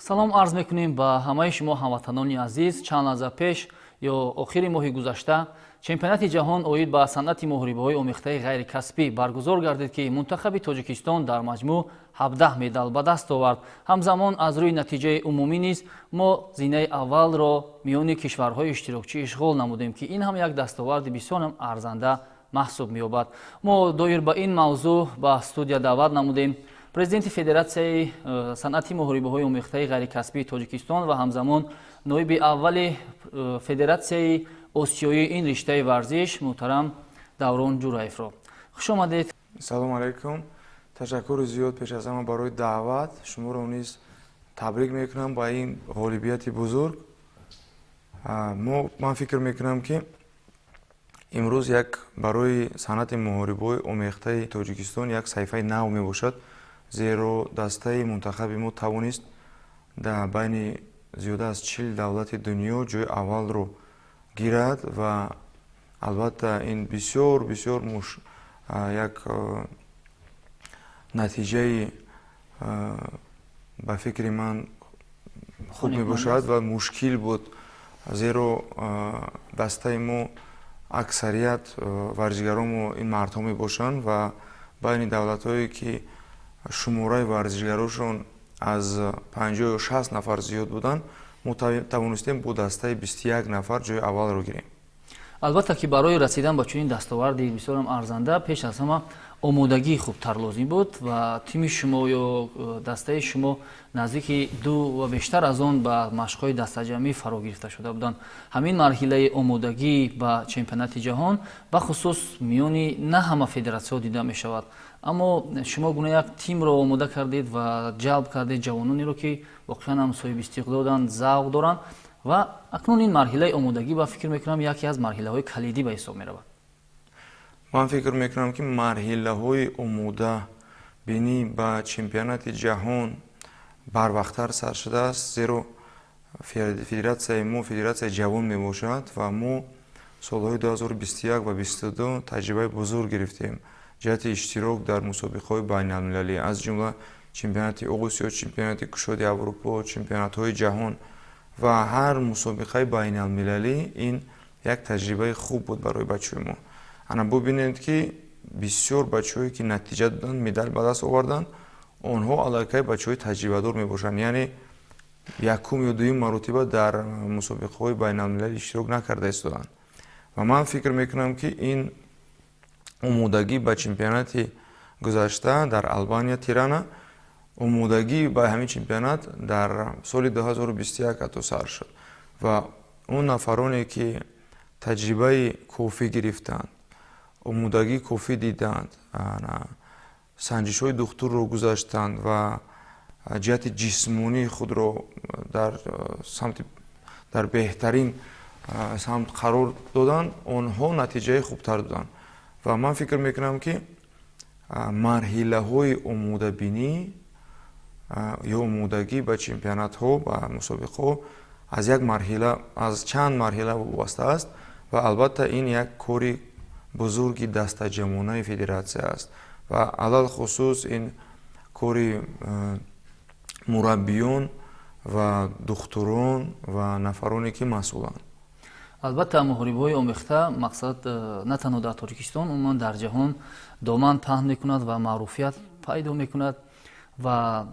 Салом арз мекунем ба ҳамаи шумо, ҳамватанони азиз. Чанд лаҳза пеш ё охири моҳи гузашта Чемпионати ҷаҳон оид ба санъати муҳорибаҳои омехтаи ғайрикасбӣ баргузор гардид, ки мунтахаби Тоҷикистон дар маҷмӯъ 17 медал ба даст овард. Ҳамзамон аз рӯи натиҷаи умумӣ низ мо зинаи аввалро миёни кишварҳои иштирокчӣ ишғол намудем, ки ин ҳам як дастоварди бисёрам арзанда маҳсуб меёбад. Мо доир ба ин мавзӯъ ба студия даъват намудем президенти Федератсияи санъати муҳорибаҳои омехтаи ғайрикасбии Тоҷикистон ва ҳамзамон ноиби аввали Федератсияи Осиёии ин риштаи варзиш, муҳтарам Даврон Ҷураевро. Хуш омадед. Салому алайкум, ташаккури зиёд пеш аз ҳама барои даъват. Шуморо низ табрик мекунам ба ин ғолибияти бузург. Мо, ман фикр мекунам, ки имрӯз як барои санъати муҳорибаҳои омехтаи Тоҷикистон як саҳифаи нав мебошад, зеро дастаи мунтахаби мо тавонист дар байни зиёда аз 40 давлати дунё ҷои аввалро гирад. Ва албатта, ин бисёр бисёр як натиҷаи, ба фикри ман, хуб мебошад ва мушкил буд, зеро дастаи мо аксарият варзишгаромо ин мардҳо мебошанд ва байни давлатҳое ки шумораи варзишгарошон аз 50 ё 60 нафар зиёд буданд, мо тавонистем бо дастаи 21 нафар ҷои аввалро гирем. Албатта ки барои расидан ба чунин дастоварди бисёрам арзанда пеш аз ҳама омодагии хубтар лозим буд. Ва тими шумо ё дастаи шумо наздики ду ва бештар аз он ба машқҳои дастаҷамъӣ фаро гирифта шуда буданд. Ҳамин марҳилаи омодагӣ ба Чемпионати ҷаҳон бахусус миёни на ҳама федератсияҳо дида мешавад, аммо шумо гуна як тимро омода кардед ва ҷалб кардед ҷавононеро, ки воқеан ҳам соҳиби истиқдоданд, завқ доранд. Ва акнун ин марҳилаи омодагӣ, ба фикр мекунам, яке аз марҳилаҳои калидӣ ба ҳисоб меравад. Ман фикр мекунам, ки марҳилаҳои омодабинӣ ба Чемпионати ҷаҳон барвақттар сар шудааст, зеро федератсияи мо федератсияи ҷавон мебошад ва мо солҳои 2021 ва 22 таҷрибаи бузург гирифтем ҷиҳати иштирок дар мусобиқаҳои байналмилалӣ, аз ҷумла Чемпионати Осиё, Чемпионати Кушоди Аврупо, чемпионатҳои ҷаҳон. Ва ҳар мусобиқаи байналмилалӣ ин як таҷрибаи хуб буд барои бачаҳои мо. Ана бубинед, ки бисёр бачаҳое ки натиҷа доданд, медал ба даст оварданд, онҳо аллакай бачаҳои таҷрибадор мебошанд, яъне якум ё дуюм маротиба дар мусобиқаҳои байналмилалӣ иштирок накарда истоданд. Ва ман фикр мекунам, ки ин омодагӣ ба чемпионати гузашта дар Албания, Тирана, омодагӣ ба ҳамин чемпионат дар соли 2021 ҳатто сар шуд. Ва он нафароне ки таҷрибаи кофӣ гирифтанд, омодагии кофӣ диданд, санҷишҳои духтурро гузаштанд ва ҷиҳати ҷисмонии худро дар самти дар беҳтарин самт қарор доданд, онҳо натиҷаи хубтар доданд. Ва ман фикр мекунам, ки марҳилаҳои омодабинӣ ё омодагӣ ба чемпионатҳо, ба мусобиқаҳо аз як марҳила, аз чанд марҳила вобаста аст. Ва албатта, ин як кори бузурги дастаҷамъонаи федератсия аст ва алалхусус ин кори мураббиён ва духтурон ва нафароне ки масъуланд. Албатта, муҳорибаҳои омехта, мақсад, на танҳо дар Тоҷикистон, умуман дар ҷаҳон доман паҳн мекунад ва маъруфият пайдо мекунад. Ва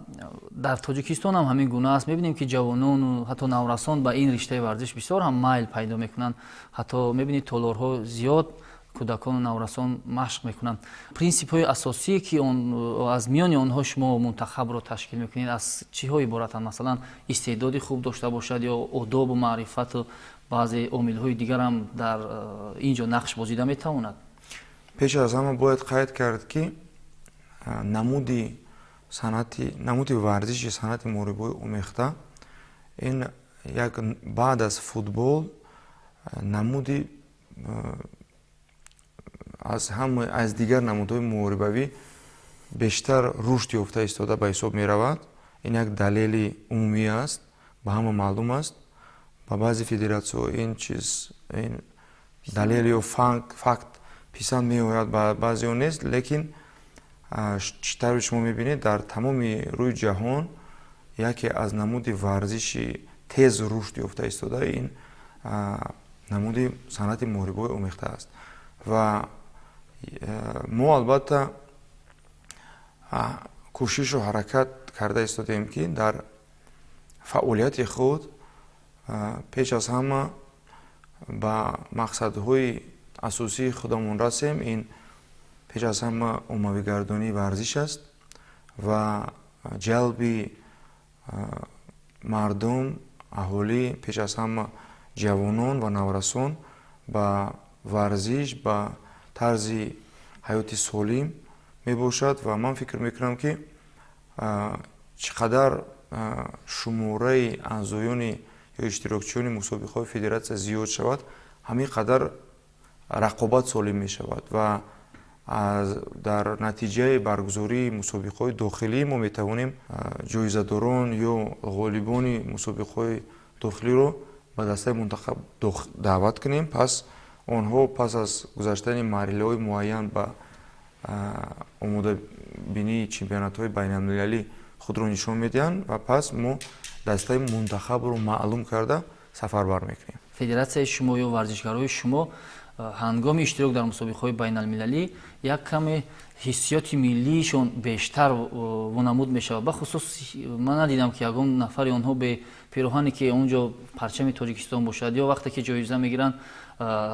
дар Тоҷикистон ҳам ҳамин гуна аст. Мебинем, ки ҷавонону ҳатто наврасон ба ин риштаи варзиш бисёр ҳам майл пайдо мекунанд. Ҳатто мебинед, толорҳо зиёд, кӯдакону наврасон машқ мекунанд. Принсипҳои асосие, ки аз миёни онҳо шумо мунтахабро ташкил мекунед, аз чиҳо иборатанд? Масалан, истеъдоди хуб дошта бошад ё одобу маърифату баъзе омилҳои дигарам дар ин ҷо нақш бозида метавонад? Пеш аз ҳама бояд қайд кард, ки намуди санъати, намуди варзиши санъати муҳорибаҳои омехта ин як баъд аз футбол намуди аз ҳама, аз дигар намудҳои муҳорибавӣ бештар рушд ёфта истода ба ҳисоб меравад. Ин як далели умумӣ аст, ба ҳама маълум аст. Ба баъзе федератсияҳо ин чиз, ин далел ё факт писанд меояд, ба баъзеҳо нест. Лекин чӣ тавре шумо мебинед, дар тамоми рӯи ҷаҳон Яке аз намуди варзиши тез рушд ёфта истода ин намуди санъати муҳорибаҳои омехта аст. Ва мо, албатта, кӯшишу ҳаракат карда истодаем, ки дар фаъолияти худ пеш аз ҳама ба мақсадҳои асосии худамон расем. Ин пеш аз ҳама оммавигардонии варзиш аст ва ҷалби мардум, аҳолӣ, пеш аз ҳама ҷавонон ва наврасон ба варзиш, ба тарзи ҳаёти солим мебошад. Ва ман фикр мекунам, ки чӣ қадар шумораи аъзоёни ё иштирокчиёни мусобиқаҳои федератсия зиёд шавад, ҳамин қадар рақобат солим мешавад ва дар натиҷаи баргузории мусобиқаҳои дохилӣ мо метавонем ҷоизадорон ё ғолибони мусобиқаҳои дохилиро ба дастаи мунтахаб даъват кунем. Пас онҳо пас аз гузаштани марҳилаҳои муайян ба омодабинии чемпионатҳои байналмилалӣ худро нишон медиҳанд ва пас мо дастаи мунтахабро маълум карда, сафарбар мекунем. Федератсияи шумо ё варзишгарои шумо ҳангоми иштирок дар мусобиқаҳои байналмилалӣ як каме ҳиссиёти миллиишон бештар вонамуд мешавад. Бахусус ман надидам, ки ягон нафари онҳо бе пироҳане, ки он ҷо парчами Тоҷикистон бошад, ё вақте ки ҷоиза мегиранд,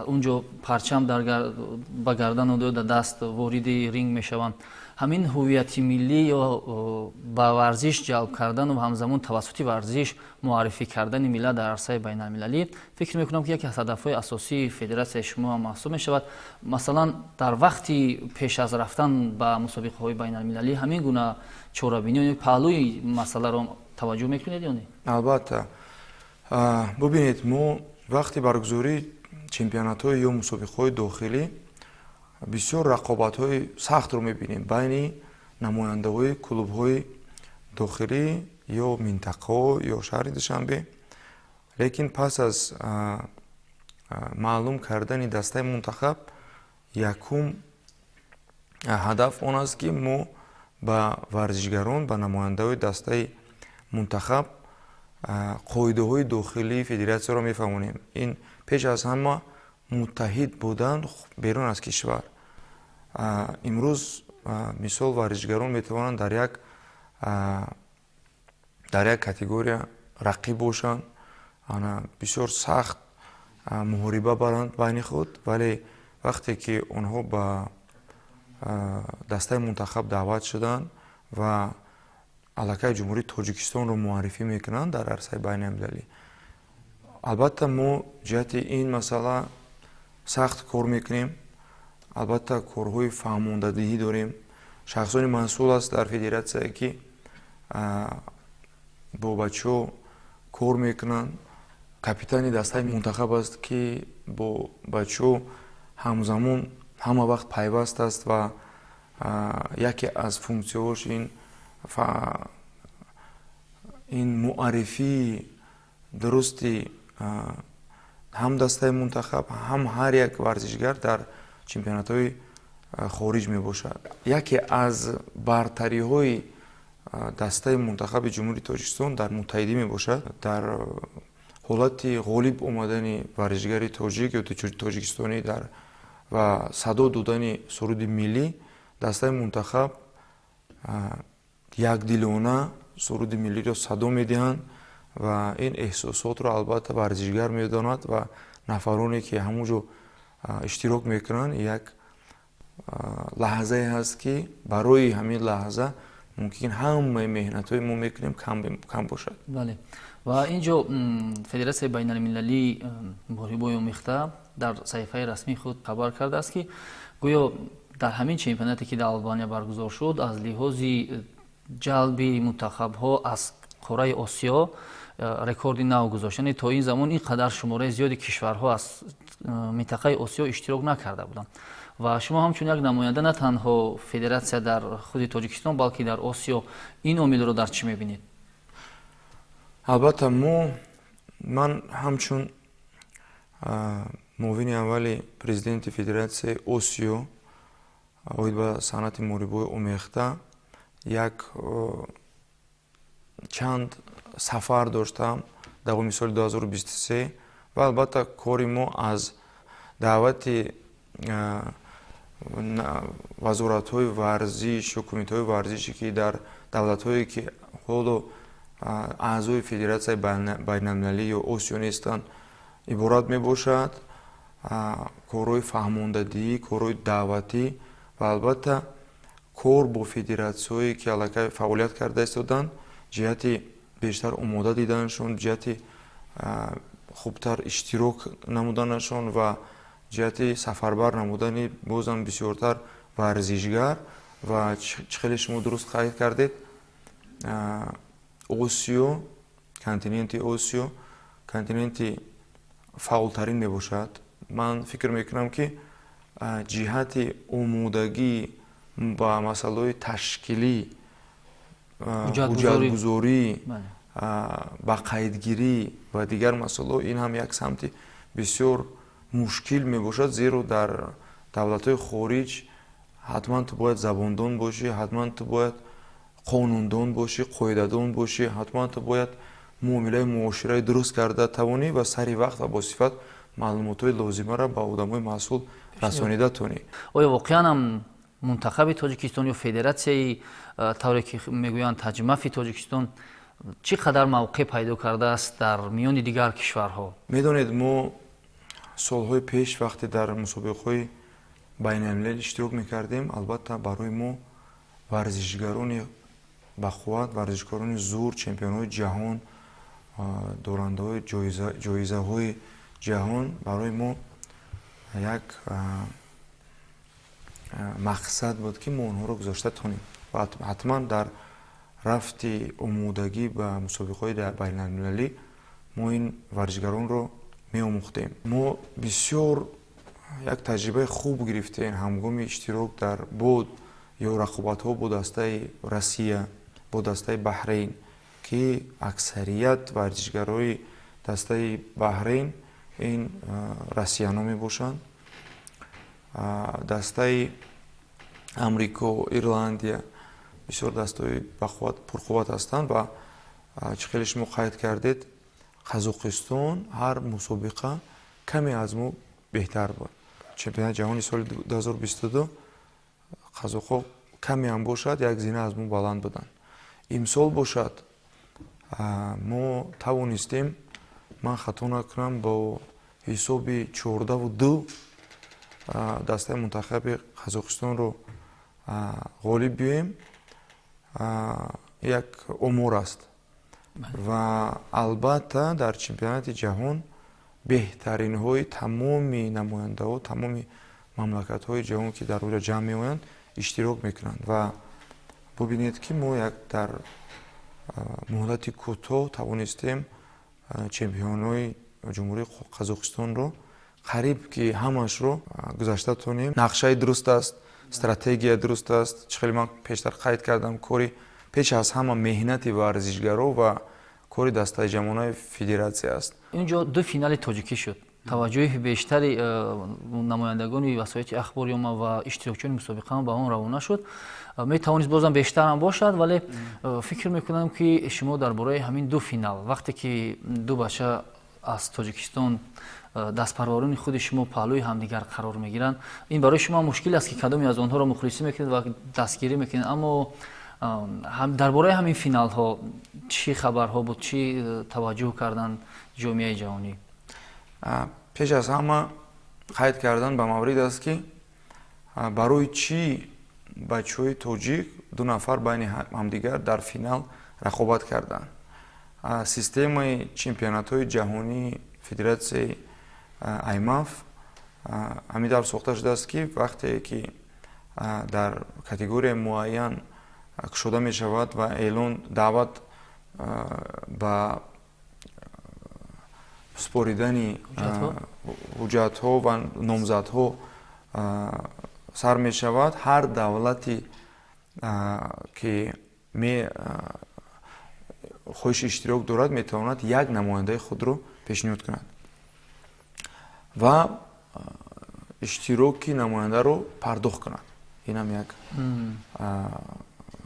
он ҷо парчам ба гардану ё дар даст вориди ринг мешаванд. Ҳамин ҳуввияти миллӣ ё ба варзиш ҷалб кардану ҳамзамон тавассути варзиш муаррифӣ кардани миллат дар арсаи байналмилалӣ, фикр мекунам, ки яке аз ҳадафҳои асосии федератсияи шумо ҳам маҳсуб мешавад. Масалан, дар вақти пеш аз рафтан ба мусобиқаҳои байналмилалӣ ҳамин гуна чорабинӣ ё паҳлӯи масъаларо таваҷҷӯҳ мекунед ё не? Албатта, бубинед, мо вақти баргузории чемпионатҳои ё мусобиқаҳои дохилӣ бисёр рақобатҳои сахтро мебинем байни намояндаҳои клубҳои дохилӣ ё минтақаҳо ё шаҳри Душанбе. Лекин пас аз маълум кардани дастаи мунтахаб якум ҳадаф он аст, ки мо ба варзишгарон, ба намояндаҳои дастаи мунтахаб қоидаҳои дохилии федератсияро мефаҳмонем. Ин пеш аз ҳама муттаҳид будан берун аз кишвар. Имрӯз, мисол, варзишгарон метавонанд дар як категория рақиб бошанд, бисёр сахт муҳориба баранд байни худ, вале вақте ки онҳо ба дастаи мунтахаб даъват шуданд ва аллакай Ҷумҳурии Тоҷикистонро муаррифӣ мекунанд дар арсаи байналмилалӣ, албатта, мо ҷиҳати ин масъала сахт кор мекунем. Албатта, корҳои фаҳмондадиҳӣ дорем. Шахсони масъул аст дар федератсия, ки бо бачаҳо кор мекунанд. Капитани дастаи мунтахаб аст, ки бо бачаҳо ҳамзамон ҳама вақт пайваст аст ва яке аз функсияҳош ин муаррифии дурусти ҳам дастаи мунтахаб, ҳам ҳар як варзишгар дар чемпионатҳои хориҷ мебошад. Яке аз бартариҳои дастаи мунтахаби Ҷумҳурии Тоҷикистон дар муттаҳидӣ мебошад. Дар ҳолати ғолиб омадани варзишгари тоҷик ё тоҷикистонӣ дар ва садо додани суруди миллӣ, дастаи мунтахаб якдилона суруди миллиро садо медиҳанд ва ин эҳсосотро, албатта, варзишгар медонад ва нафароне, ки ҳамон ҷо иштирок мекунанд. Як лаҳзае ҳаст, ки барои ҳамин лаҳза мумкин ҳамаи меҳнатҳои мо мекунем кам бошад. Бале, ва ин ҷо Федератсияи байналмилалии муҳорибаҳои омехта дар саҳифаи расмии худ хабар кардааст, ки гӯё дар ҳамин чемпионате, ки дар Албания баргузор шуд, аз лиҳози ҷалби мунтахабҳо аз қораи Осиё рекорди нав гузошт. Яъне то ин замон ин қадар шумораи зиёди кишварҳо аз минтақаи Осиё иштирок накарда буданд. Ва шумо ҳамчун як намоянда на танҳо федератсия дар худи Тоҷикистон, балки дар Осиё, ин омилро дар чӣ мебинед? Албатта, ман ҳамчун муовини аввали президенти Федератсияи Осиё оид ба санъати муҳорибаҳои омехта як Чанд сафар доштам давоми соли 2023 ва албатта кори мо аз даъвати вазоратҳои варзиш ё кумитаҳои варзише, ки дар давлатҳое, ки ҳоло аъзои федератсияи байналмилалӣ ё Осиё нестанд, иборат мебошад. Корҳои фаҳмондадиҳӣ, корҳои даъватӣ ва албатта кор бо федератсияҳое, ки аллакай фаъолият карда истоданд, ҷиҳати бештар омода диданашон, ҷиҳати хубтар иштирок намуданашон ва ҷиҳати сафарбар намудани бозам бисёртар варзишгар. Ва чӣ хеле шумо дуруст қайд кардед, Осиё, континенти Осиё континенти фаъолтарин мебошад. Ман фикр мекунам, ки ҷиҳати омодагӣ ба масъалаҳои ташкилӣ, ҳуҷҷатгузорӣ, ба қайдгирӣ ва дигар масъалаҳо ин ҳам як самти бисёр мушкил мебошад, зеро дар давлатҳои хориҷ ҳатман ту бояд забондон бошӣ, ҳатман ту бояд қонундон бошӣ, қоидадон бошӣ, ҳатман ту бояд муомилаи муошираи дуруст карда тавонӣ ва сари вақт ва бо сифат маълумотҳои лозимаро ба одамои масъул расонида тонӣ. Оё воқеан ҳам мунтахаби Тоҷикистон ё федератсияи, тавре ки мегӯянд, таҷмафи Тоҷикистон чӣ қадар мавқеъ пайдо кардааст дар миёни дигар кишварҳо? Медонед, мо солҳои пеш вақте дар мусобиқаҳои байналмилалӣ иштирок мекардем, албатта барои мо варзишгарони бақувват, варзишкорони зур, чемпионҳои ҷаҳон, дорандаҳои ҷоизаҳои ҷаҳон барои мо як мақсад буд, ки мо онҳоро гузошта тонем ва ҳатман дар рафти омодагӣ ба мусобиқаҳои байналмилалӣ мо ин варзишгаронро меомӯхтем. Мо бисёр як таҷрибаи хуб гирифтем ҳангоми иштирок дар бо ё рақобатҳо бо дастаи Россия, бо дастаи Баҳрейн, ки аксарият варзишгарои дастаи Баҳрейн ин россияно мебошанд. Дастаи Амрико, Ирландия бисёр дастаҳои бақувват, пурқувват ҳастанд. Ва чӣ хеле шумо қайд кардед, Қазоқистон ҳар мусобиқа каме аз мо беҳтар буд. Чемпионати ҷаҳони соли 2022 қазоқҳо каме ҳам бошад, як зина аз мо баланд буданд. Имсол бошад, мо тавонистем, ман хато накунам, бо ҳисоби 14-2 дастаи мунтахаби Қазоқистонро ғолиб биёем. Як омор аст ва албатта дар чемпионати ҷаҳон беҳтаринҳои тамоми намояндаҳо, тамоми мамлакатҳои ҷаҳон, ки дар оҷа ҷамъ меоянд, иштирок мекунанд. Ва бубинед, ки мо як дар муҳлати кӯтоҳ тавонистем чемпионҳои Ҷумҳурии Қазоқистонро қариб ки ҳамашро гузашта тонем. Нақшаи дуруст аст, стратегия дуруст аст. Чӣ хеле ман пештар қайд кардам, кори пеш аз ҳама меҳнати варзишгаро ва кори дастаи ҷамонаи федератсия аст. Инҷо ду финали тоҷикӣ шуд. Таваҷҷӯҳи бештари намояндагони васоити ахбори омма ва иштирокчиёни мусобиқаам ба он равона шуд. Метавонист бозам бештарам бошад, вале фикр мекунам, ки шумо дар бораи ҳамин ду финал, вақте ки ду бача аз Тоҷикистон, дастпарварони худи шумо, паҳлӯи ҳамдигар қарор мегиранд, ин барои шумо мушкил аст, ки кадоме аз онҳоро мухлисӣ мекунед ва дастгирӣ мекунед. Аммо дар бораи ҳамин финалҳо чӣ хабарҳо буд, чӣ таваҷҷӯҳ карданд ҷомеаи ҷаҳонӣ? Пеш аз ҳама қайд кардан ба маврид аст, ки барои чӣ бачаҳои тоҷик ду нафар байни ҳамдигар дар финал рақобат карданд. Системаи чемпионатҳои ҷаҳонии федератсияи аймаф ҳамин тавр сохта шудааст, ки вақте ки дар категорияи муайян кушода мешавад ва эълон даъват ба супоридани ҳуҷҷатҳо ва номзадҳо сар мешавад, ҳар давлате, ки хоҳиши иштирок дорад, метавонад як намояндаи худро пешниҳод кунад ва иштироки намояндаро пардохт кунад. Инам як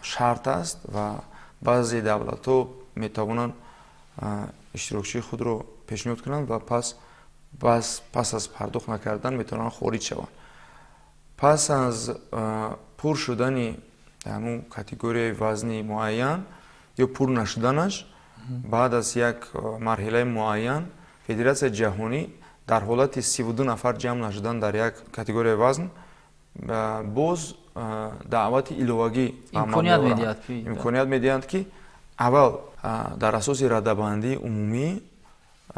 шарт аст ва баъзе давлатҳо метавонанд иштирокчии худро пешниҳод кунанд ва пас аз пардохт накардан метавонанд хориҷ шаванд. Пас аз пур шудани ҳамун категорияи вазни муайян ё пур нашуданаш, баъд аз як марҳилаи муайян, федератсияи ҷаҳонӣ дар ҳолати 32 нафар ҷамъ нашудан дар як категорияи вазн боз даъвати иловагӣ имконият медиҳанд, ки аввал дар асоси радабандии умумӣ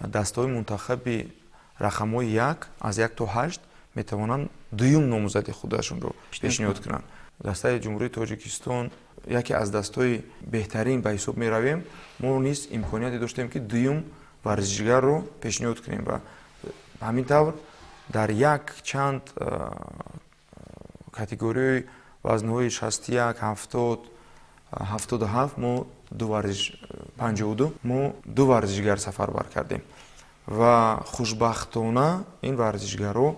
дастаҳои мунтахаби рақамҳои як аз 1 то 8 метавонанд дуюм номзади худашонро пешниҳод кунанд. Дастаи Ҷумҳурии Тоҷикистон яке аз дастҳои беҳтарин ба ҳисоб меравем. Мо низ имконияте доштем, ки дуюм варзишгарро пешниҳод кунем ва ҳамин тавр дар як чанд категорияи вазнҳои 61, 70, 77 мо ду варзиш, 52 мо ду варзишгар сафарбар кардем ва хушбахтона ин варзишгарҳо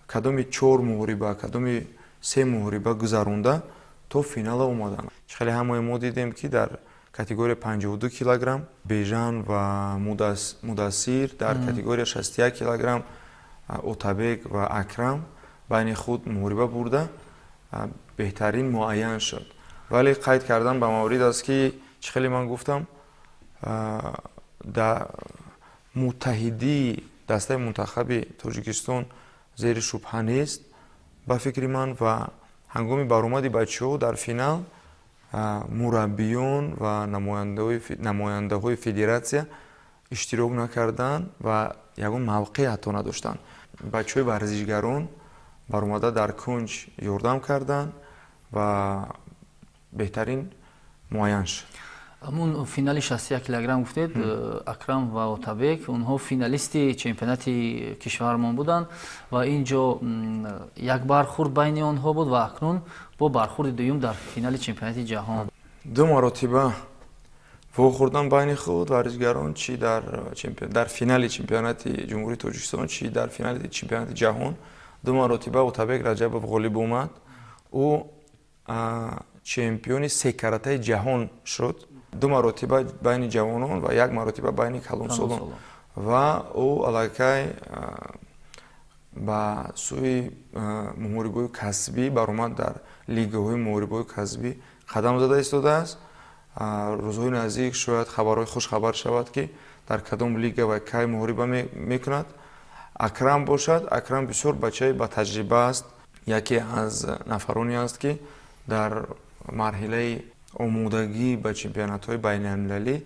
кадоми чор муҳориба, кадоми се муҳориба гузаронда, то финала омаданд. Хеле ҳамаи мо дидем, ки дар категория 52 килограмм Бежан ва Мудассир, дар категория 61 килограмм Отабек ва Акрам байни худ муҳориба бурда, беҳтарин муайян шуд. Вале қайд кардан ба маврид аст, ки чӣ хеле ман гуфтам, дар муттаҳидии дастаи мунтахаби Тоҷикистон зери шубҳа нест, ба фикри ман. Ва ҳангоми баромади бачаҳо дар финал мураббиён ва намояндаҳои федератсия иштирок накарданд ва ягон мавқеъ ҳатто надоштанд. Бачаҳои варзишгарон баромада, дар кунҷ ёрдам карданд ва беҳтарин муайян шуд. Ҳамун финали 61 килограмм гуфтед, Акрам ва Отабек, онҳо финалисти чемпионати кишвармон буданд ва ин ҷо як бархурд байни онҳо буд ва акнун бо бархурди дуюм дар финали чемпионати ҷаҳон. Ду маротиба вохӯрдан байни худ варзишгарон, чи дар финали чемпионати Ҷумҳурии Тоҷикистон, чи дар финали чемпионати ҷаҳон, ду маротиба Отабек Раҷабов ғолиб омад. Ӯ чемпиони секаратаи ҷаҳон шуд, ду маротиба байни ҷавонон ва як маротиба байни калонсолон. Ва ӯ аллакай ба сӯи муҳорибаҳои касбӣ баромад, дар лигаҳои муҳорибаҳои касбӣ қадам зада истодааст. Рӯзҳои наздик шояд хабарҳои хушхабар шавад, ки дар кадом лига ва кай муҳориба мекунад. Акрам бошад, Акрам бисёр бачаи батаҷриба аст, яке аз нафароне аст, ки дар марҳилаи омодагӣ ба чемпионатҳои байналмилалӣ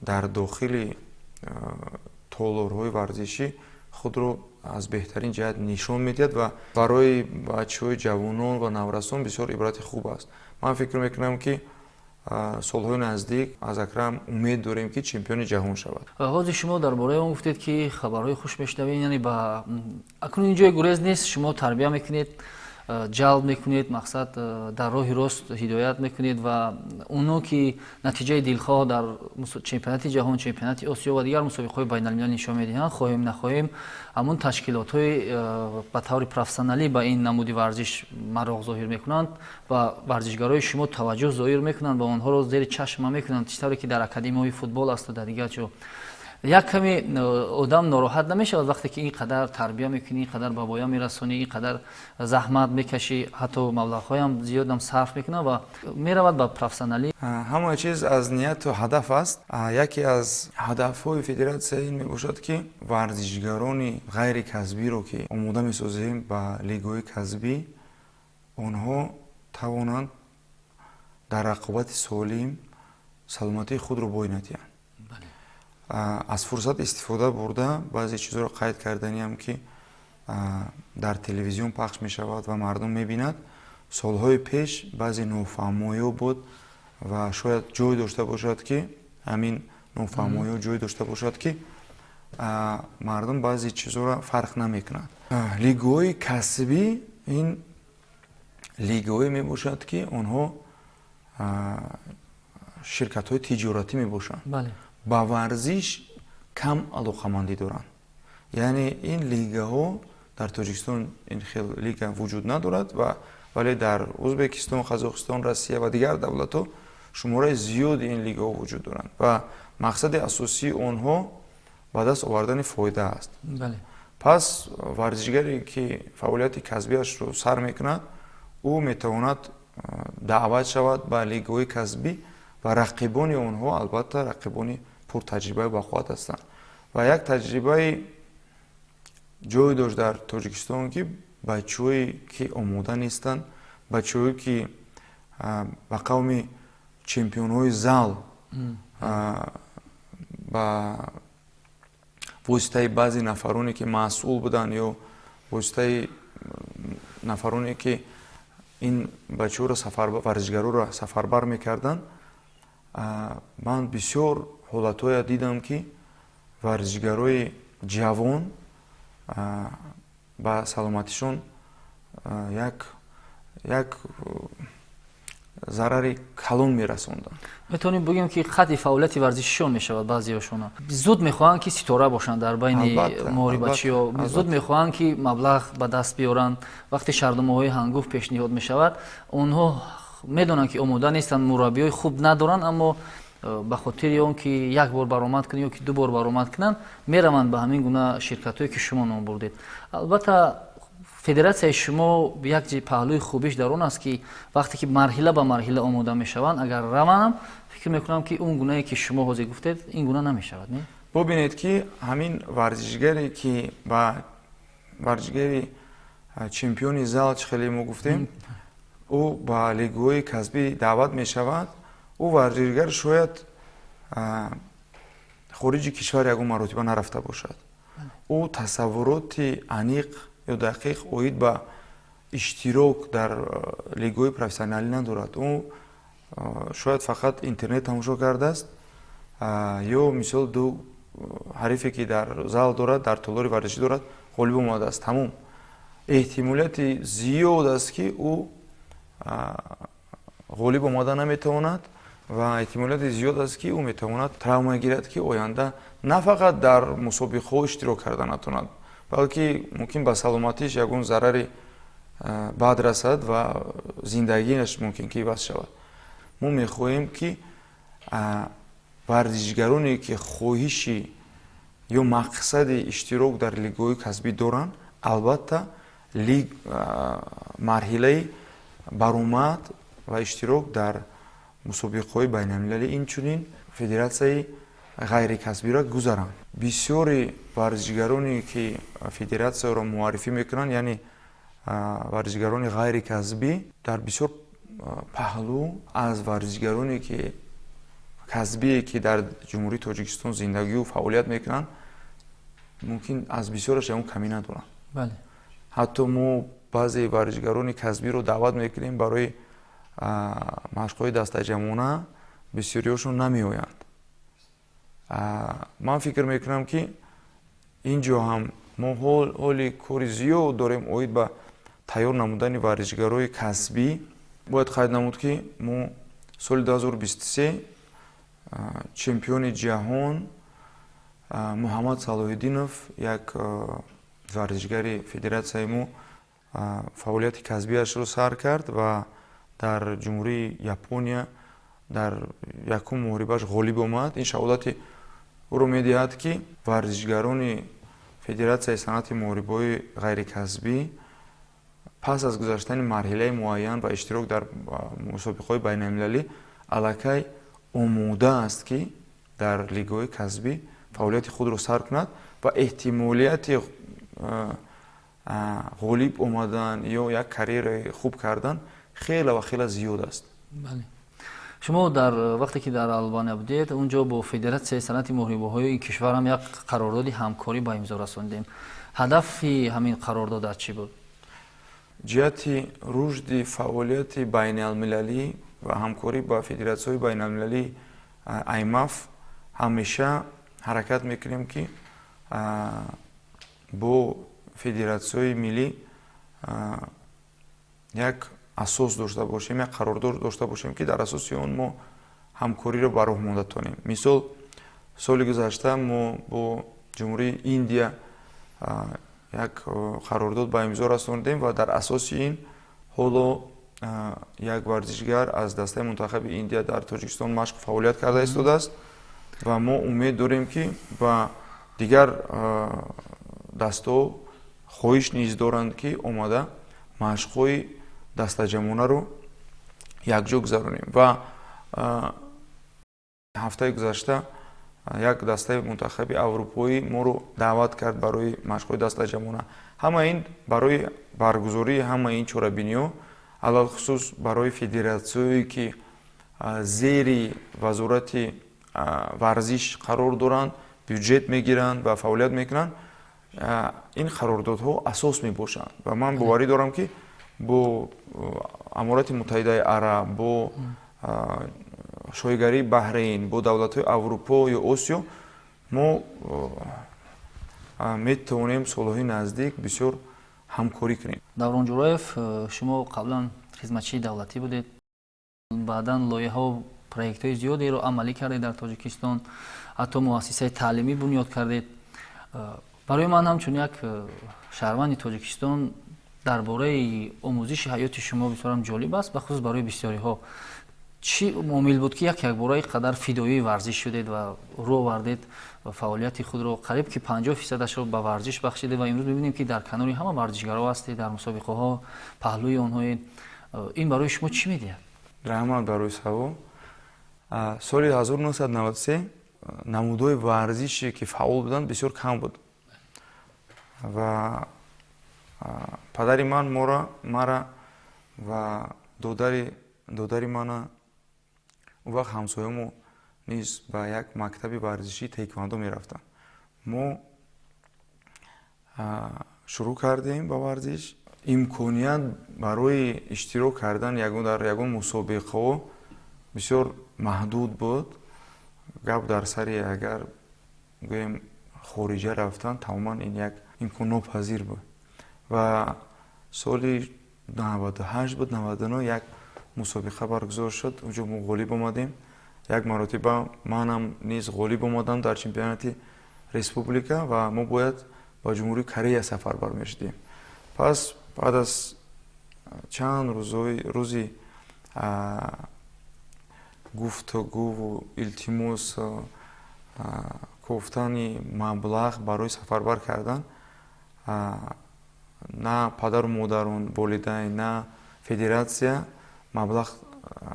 дар дохили толорҳои варзишӣ худро аз беҳтарин ҷиҳат нишон медиҳад ва барои бачаҳои ҷавонон ва наврасон бисёр ибрати хуб аст. Ман фикр мекунам, ки солҳои наздик аз Акрам умед дорем, ки чемпиони ҷаҳон шавад. Ҳозир шумо дар бораи он гуфтед, ки хабарҳои хуш мешунавед, яъне ба акнун ин ҷои гурез нест. Шумо тарбия мекунед, ҷалб мекунед, мақсад, дар роҳи рост ҳидоят мекунед ва оно ки натиҷаи дилхоҳ дар чемпионати ҷаҳон, чемпионати Осиё ва дигар мусобиқаҳои байналмилалӣ нишон медиҳанд, хоҳем нахоҳем, ҳамун ташкилотҳои ба таври профессионалӣ ба ин намуди варзиш мароқ зоҳир мекунанд ва варзишгарои шумо таваҷҷӯҳ зоҳир мекунанд ва онҳоро зери чашма мекунанд, чӣ тавре ки дар академияҳои футбол асту дар дигар ҷо. Як каме одам нороҳат намешавад, вақте ки ин қадар тарбия мекунӣ, ин қадар ба воя мерасонӣ, ин қадар заҳмат мекашӣ, ҳатто маблағҳоям зиёдам сарф мекунад ва меравад ба профессионалӣ? Ҳама чиз аз нияту ҳадаф аст. Яке аз ҳадафҳои федератсия ин мебошад, ки варзишгарони ғайри касбиро, ки омода месозем ба лигаҳои касбӣ, онҳо тавонанд дар рақобати солим саломатии худро бой надиҳанд. Аз фурсат истифода бурда, баъзе чизҳоро қайд карданиам, ки дар телевизион пахш мешавад ва мардум мебинад. Солҳои пеш баъзе нофаҳмоиҳо буд ва шояд ҷой дошта бошад, ки ҳамин нофаҳмоиҳо ҷой дошта бошад, ки мардум баъзе чизҳоро фарқ намекунад. Лигаҳои касбӣ ин лигаҳое мебошад, ки онҳо ширкатҳои тиҷоратӣ мебошанд, ба варзиш кам алоқамандӣ доранд. Яъне ин лигаҳо дар Тоҷикистон ин хел лига вуҷуд надорад ва вале дар Ӯзбекистон, Қазоқистон, Россия ва дигар давлатҳо Шумораи зиёди ин лигаҳо вуҷуд доранд ва мақсади асосии онҳо ба даст овардани фоида аст. Пас варзишгаре, ки фаъолияти касбиашро сар мекунад, ӯ метавонад даъват шавад ба лигаҳои касбӣ ва рақибони онҳо, албатта, рақибони пуртаҷрибаю бақувват ҳастанд. Ва як таҷрибаи ҷой дошт дар Тоҷикистон, ки бачаҳое, ки омода нестанд, бачаҳое, ки ба қавми чемпионҳои зал ба воситаи баъзе нафароне, ки масъул буданд, ё воситаи нафароне, ки ин бачаҳоро, варзишгароро сафарбар мекарданд, ман бисёр ҳолатҳое дидам, ки варзишгарои ҷавон ба саломатишон як зарари калон мерасонданд. Метавонем бигӯем, ки қатъи фаъолияти варзишишон мешавад. Баъзеҳошона зуд мехоҳанд, ки ситора бошанд дар байни муҳорибачиё, зуд мехоҳанд, ки маблағ ба даст биёранд. Вақте шартномаҳои ҳангуфт пешниҳод мешавад, онҳо медонанд, ки омода нестанд, мураббиҳои хуб надоранд, аммо ба хотири он ки як бор баромад кунанд ё ки ду бор баромад кунанд, мераванд ба ҳамин гуна ширкатҳое, ки шумо ном бурдед. Албатта, федератсияи шумо як паҳлӯи хубиш дар он аст, ки вақте ки марҳила ба марҳила омода мешаванд, агар раванам, фикр мекунам, ки он гунае, ки шумо ҳозир гуфтед, ин гуна намешавад, не? Бубинед, ки ҳамин варзишгаре, ки ба варзишгари чемпиони зал, чӣ хеле мо гуфтем, ӯ ба лигаҳои касбӣ даъват мешавад, ӯ варзишгар шояд хориҷи кишвар ягон маротиба нарафта бошад, ӯ тасаввуроти аниқ ё дақиқ оид ба иштирок дар лигаҳои профессионалӣ надорад. Ӯ шояд фақат интернет тамошо кардааст ё, мисол, ду ҳарифе, ки дар зал дорад, дар толори варзишӣ дорад, ғолиб омадааст, тамом. Эҳтимолияти зиёд аст, ки ӯ ғолиб омада наметавонад ва эҳтимолияти зиёд аст, ки ӯ метавонад травма гирад, ки оянда на фақат дар мусобиқаҳо иштирок карда натавонад, балки мумкин ба саломатиш ягон зарари бад расад ва зиндагиаш мумкин ки иваз шавад. Мо мехоҳем, ки варзишгароне, ки хоҳиши ё мақсади иштирок дар лигаҳои касбӣ доранд, албатта, марҳилаи баромад ва иштирок дар мусобиқаҳои байналмилалӣ, инчунин федератсияи ғайрикасбиро гузаранд. Бисёри варзишгароне, ки федератсияро муаррифӣ мекунанд, яъне варзишгарони ғайрикасбӣ, дар бисёр паҳлӯ аз варзишгароне, ки касбие, ки дар Ҷумҳурии Тоҷикистон зиндагию фаъолият мекунанд, мумкин аз бисёраш ягон камӣ надоранд. Ҳатто мо баъзе варзишгарони касбиро даъват мекунем барои машқҳои дастаҷамъона, бисёриҳошон намеоянд. Ман фикр мекунам, ки ин ҷо ҳам мо ҳоли кори зиёд дорем оид ба тайёр намудани варзишгарои касбӣ. Бояд қайд намуд, ки мо соли 2023 чемпиони ҷаҳон Муҳаммад Салоҳиддинов, як варзишгари федератсияи мо, фаъолияти касбиашро сар кард ва дар Ҷумҳурии Япония дар якум муҳорибааш ғолиб омад. Ин шаҳодати ӯро медиҳад, ки варзишгарони федератсияи санъати муҳорибаҳои ғайрикасбӣ пас аз гузаштани марҳилаи муайян ва иштирок дар мусобиқаҳои байналмилалӣ аллакай омода аст, ки дар лигаҳои касбӣ фаъолияти худро сар кунад ва эҳтимолияти ғолиб омадан ё як карьераи хуб кардан хеле ва хеле зиёд аст. Шумо дар вақте ки дар Албания будед, он ҷо бо федератсияи санъати муҳорибаҳои ин кишвар ҳам як қарордоди ҳамкорӣ ба имзо расондем. Ҳадафи ҳамин қарордод аз чӣ буд? Ҷиҳати рушди фаъолияти байналмилалӣ ва ҳамкорӣ ба федератсияҳои байналмилалии аймаф. Ҳамеша ҳаракат мекунем, ки бо федератсияҳои миллӣ як асос дошта бошем, як қарордод дошта бошем, ки дар асоси он мо ҳамкориро ба роҳ монда тонем. Мисол, соли гузашта мо бо Ҷумҳурии Индия як қарордод ба имзо расонидем ва дар асоси ин ҳоло Як варзишгар аз дастаи мунтахаби Индия дар Тоҷикистон машқу фаъолият карда истодааст ва мо умед дорем, ки ба дигар дастаҳо хоҳиш низ доранд, ки омада машқҳои дастаҷамъонаро якҷо гузаронем. Ва ҳафтаи гузашта як дастаи мунтахаби аврупоӣ моро даъват кард барои машқҳои дастаҷамъона. Ҳама ин барои баргузории ҳамаи ин чорабиниҳо, алалхусус барои федератсияое, ки зери Вазорати варзиш қарор доранд, бюҷет мегиранд ва фаъолият мекунанд, ин қарордодҳо асос мебошанд. Ва ман боварӣ дорам, ки бо Аморати Муттаҳидаи Араб, бо Шоҳигарии Баҳрейн, бо давлатҳои Аврупо ё Осиё мо метавонем солҳои наздик бисёр ҳамкорӣ кунем. Даврон Ҷураев, шумо қаблан хизматчии давлатӣ будед, баъдан лоиҳао, проектҳои зиёдеро амалӣ кардед дар Тоҷикистон, ҳатто муассисаи таълимӣ бунёд кардед. Барои ман ҳамчун як шаҳрванди Тоҷикистон дар бораи омӯзиши ҳаёти шумо бисёрам ҷолиб аст, бахусус барои бисёриҳо. Чӣ омил буд, ки як якбора ин қадар фидоии варзиш шудед ва рӯ овардед ва фаъолияти худро қариб ки 50 фисадашро ба варзиш бахшидед ва имрӯз мебинем, ки дар канори ҳама варзишгаро ҳастед, дар мусобиқаҳо паҳлӯи онҳоед? Ин барои шумо чӣ медиҳад? Раҳмат барои савол. Соли 1993 намудҳои варзише, ки фаъол буданд, бисёр кам буд ва падари ман мара ва додари мана, он вақт ҳамсоямо низ ба як мактаби варзишии таеквондо мерафтанд. Мо шурӯъ кардем ба варзиш. Имконият барои иштирок кардан дар ягон мусобиқаҳо бисёр маҳдуд буд. Гап дар сари агар гӯем хориҷа рафтан, тамоман ин як имконнопазир буд. Ва соли 98 буд, 99, як мусобиқа баргузор шуд. Онҷо мо ғолиб омадем. Як маротиба манам низ ғолиб омадам дар чемпионати республика ва мо бояд ба Ҷумҳурии Корея сафар бармешудем. Пас баъд аз чанд рӯзи гуфтугӯву илтимос, кофтани маблағ барои сафарбар кардан, на падару модарон, волидайн, на федератсия маблағ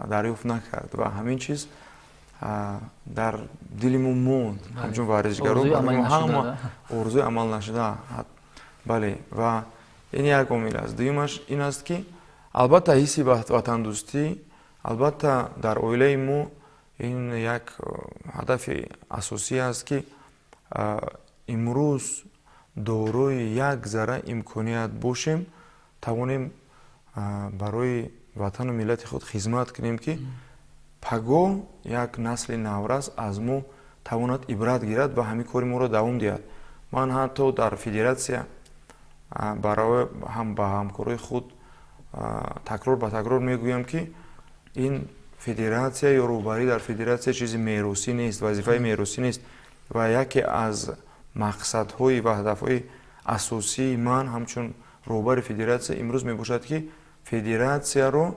дарёфт накард ва ҳамин чиз дар дили мо монд. Ҳамчун варзишгаро ҳама орзуи амал нашуда, бале. Ва ин як омил аст. Дуюмаш ин аст, ки албатта ҳисси ватандӯстӣ, албатта дар оилаи мо ин як ҳадафи асосӣ аст, ки имрӯз дорои як зарра имконият бошем, тавонем барои ватану миллати худ хизмат кунем, ки пагоҳ як насли наврас аз мо тавонад ибрат гирад ва ҳамин кори моро давом диҳад. Ман ҳатто дар федератсия барои ҳам ба ҳамкорои худ такрор ба такрор мегӯям, ки ин федератсия ё роҳбарӣ дар федератсия чизи меросӣ нест, вазифаи меросӣ нест. Ва яке аз мақсадҳои ва ҳадафҳои асосии ман ҳамчун роҳбари федератсия имрӯз мебошад, ки федератсияро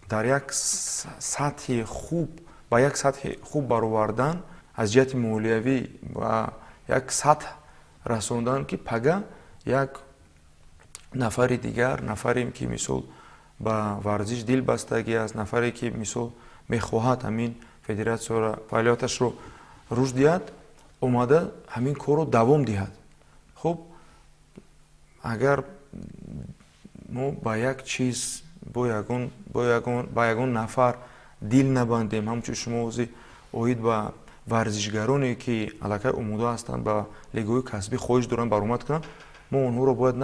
дар як сатҳи хуб, ба як сатҳи хуб баровардан, аз ҷиҳати молиявӣ ба як сатҳ расондан, ки пага як нафари дигар, нафаре ки мисол ба варзиш дилбастагӣ аст, нафаре ки мисол мехоҳад ҳамин федератсияро, фаъолияташро рушд диҳад, омада ҳамин корро давом диҳад. Хуб, агар мо ба як чиз, бо ягон нафар дил набандем, ҳамчун шумо ҳозир оид ба варзишгароне, ки аллакай омода ҳастанд, ба лигаҳои касбӣ хоҳиш доранд баромад кунанд, мо онҳоро бояд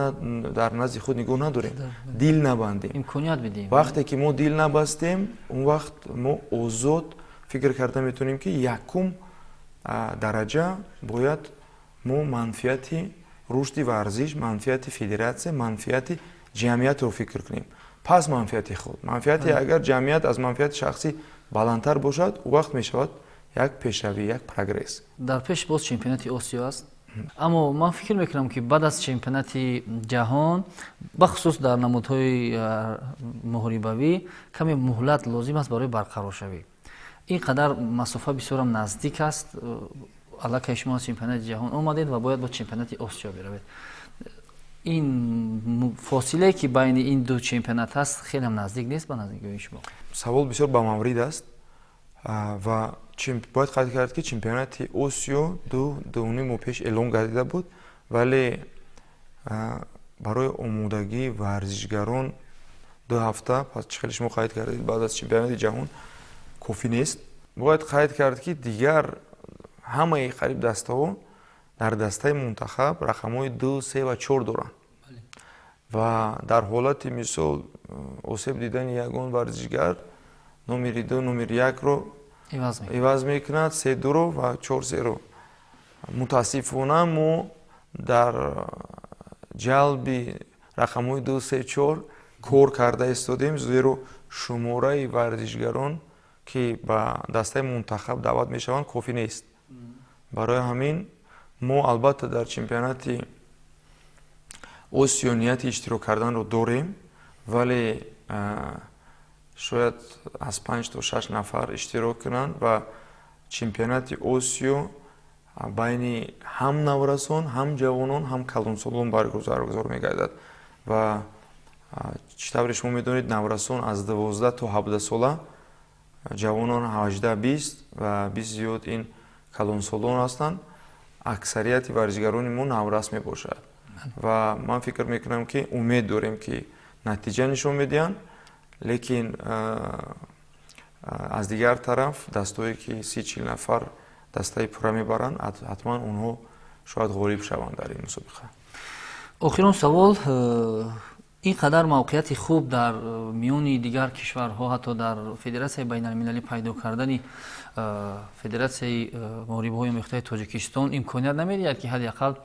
дар назди худ нигоҳ надорем, дил набандем. Имконият бидиҳем. Вақте ки мо дил набастем, он вақт мо озод фикр карда метавонем, ки якум дараҷа бояд мо манфиати рушди варзиш, манфиати федератсия, манфиати ҷамъиятро фикр кунем, пас манфиати худ. Манфиати агар ҷамъият аз манфиати шахсӣ баландтар бошад, он вақт мешавад як пешравӣ, як прогресс. Дар пеш боз чемпионати Осиё аст. Аммо ман фикр мекунам, ки баъд аз чемпионати ҷаҳон, бахусус дар намудҳои муҳорибавӣ, каме муҳлат лозим аст барои барқароршавӣ. Ин қадар масофа бисёрам наздик аст. Аллакай шумо аз чемпионати ҷаҳон омадед ва бояд бо чемпионати Осиё биравед. Ин фосилае, ки байни ин ду чемпионат ҳаст, хелеам наздик нест ба наздикиҳои шумо? Савол бисёр бамаврид аст ва бояд қайд кард, ки чемпионати Осиё 2-2.5 моҳ пеш эълон гардида буд, вале барои омодагии варзишгарон 2 ҳафта пас, чӣ хеле шумо қайд кардед, баъд аз чемпионати ҷаҳон кофӣ нест. Бояд қайд кард, ки дигар ҳамаи қариб дастаҳо дар дастаи мунтахаб рақамҳои ду, се ва чор доранд ва дар ҳолати, мисол, осеб дидани ягон варзишгар номери ду, номери якро иваз мекунад, се дуро ва чор серо. Мутаассифона, мо дар ҷалби рақамҳои ду, се, чор кор карда истодем, зеро шумораи варзишгарон, ки ба дастаи мунтахаб даъват мешаванд, кофӣ нест. Барои ҳамин мо албатта дар чемпионати Осиё нияти иштирок карданро дорем, вале шояд аз панҷ то шаш нафар иштирок кунанд. Ва чемпионати Осиё байни ҳам наврасон, ҳам ҷавонон, ҳам калонсолон баргузор мегардад ва чӣ тавре шумо медонед, наврасон аз 12 то 17 сола, ҷавонон 18-20 ва 20 зиёд ин калонсолон ҳастанд. Аксарияти варзишгарони мо наврас мебошад ва ман фикр мекунам, ки умед дорем, ки натиҷа нишон медиҳанд. Лекин аз дигар тараф, дастое ки 30-40 нафар дастаи пурра мебаранд, ҳатман онҳо шояд ғолиб шаванд дар ин мусобиқа. Охирон савол. Ин қадар мавқеияти хуб дар миёни дигар кишварҳо, ҳатто дар федератсияи байналмилалӣ пайдо кардани Федератсияи муҳорибаҳои омехтаи Тоҷикистон имконият намедиҳад, ки ҳадди ақал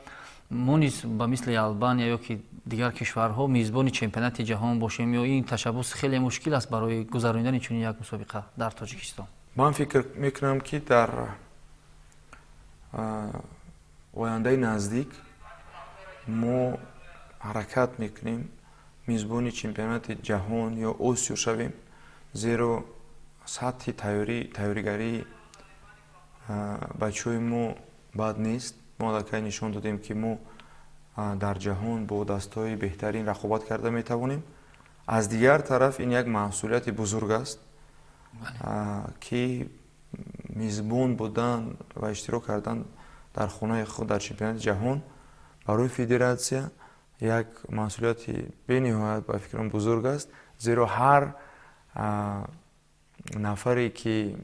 мо низ ба мисли Албания ё ки дигар кишварҳо мизбони чемпионати ҷаҳон бошем, ё ин ташаббус хеле мушкил аст барои гузаронидани чунин як мусобиқа дар Тоҷикистон? Ман фикр мекунам, ки дар ояндаи наздик мо ҳаракат мекунем мизбони чемпионати ҷаҳон ё Осиё шавем, зеро сатҳи тайёригарии бачаҳои мо бад нест. Мо аллакай нишон додем, ки мо дар ҷаҳон бо дастҳои беҳтарин рақобат карда метавонем. Аз дигар тараф, ин як масъулияти бузург аст, ки мизбон будан ва иштирок кардан дар хонаи худ дар чемпионати ҷаҳон барои федератсия як масъулияти бениҳоят, ба фикрам, бузург аст, зеро ҳар нафаре, ки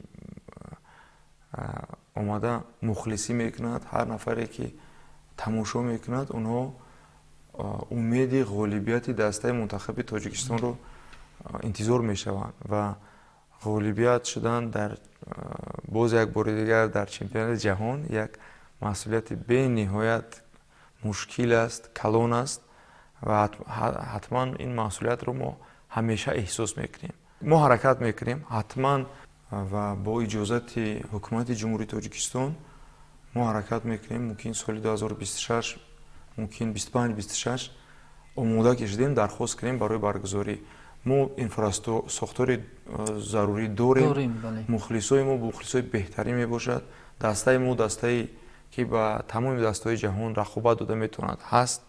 омада мухлисӣ мекунад, ҳар нафаре, ки тамошо мекунад, онҳо умеди ғолибияти дастаи мунтахаби Тоҷикистонро интизор мешаванд ва ғолибият шудан дар боз як бори дигар дар чемпионати ҷаҳон як масъулияти бениҳоят мушкил аст, калон аст ва ҳатман ин масъулиятро мо ҳамеша эҳсос мекунем. Мо ҳаракат мекунем ҳатман ва бо иҷозати ҳукумати Ҷумҳурии Тоҷикистон мо ҳаракат мекунем. Мумкин соли 2026, мумкин 25-26 омода кашидем, дархост кунем барои баргузорӣ. Мо инфрасохтори зарурӣ дорем, мухлисои мо мухлисои беҳтарин мебошад, дастаи мо дастае, ки ба тамоми дастаҳои ҷаҳон рақобат дода метавонад, ҳаст,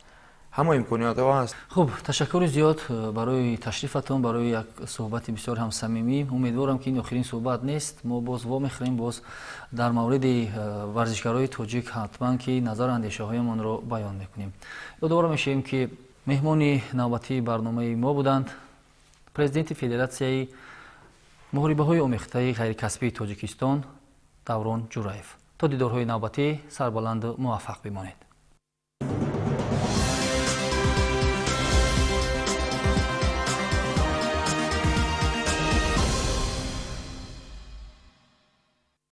ҳама имкониятҳо ҳаст. Хуб, ташаккури зиёд барои ташрифатон, барои як суҳбати бисёр ҳам самимӣ. Умедворам, ки ин охирин суҳбат нест. Мо боз вомехӯрем, боз дар мавриди варзишгарои тоҷик ҳатман ки назару андешаҳоямонро баён мекунем. Ёдовар мешавем, ки меҳмони навбатии барномаи мо буданд президенти Федератсияи муҳорибаҳои омехтаи ғайрикасбии Тоҷикистон Даврон Ҷураев. То дидорҳои навбатӣ сарбаланду муваффақ бимонед.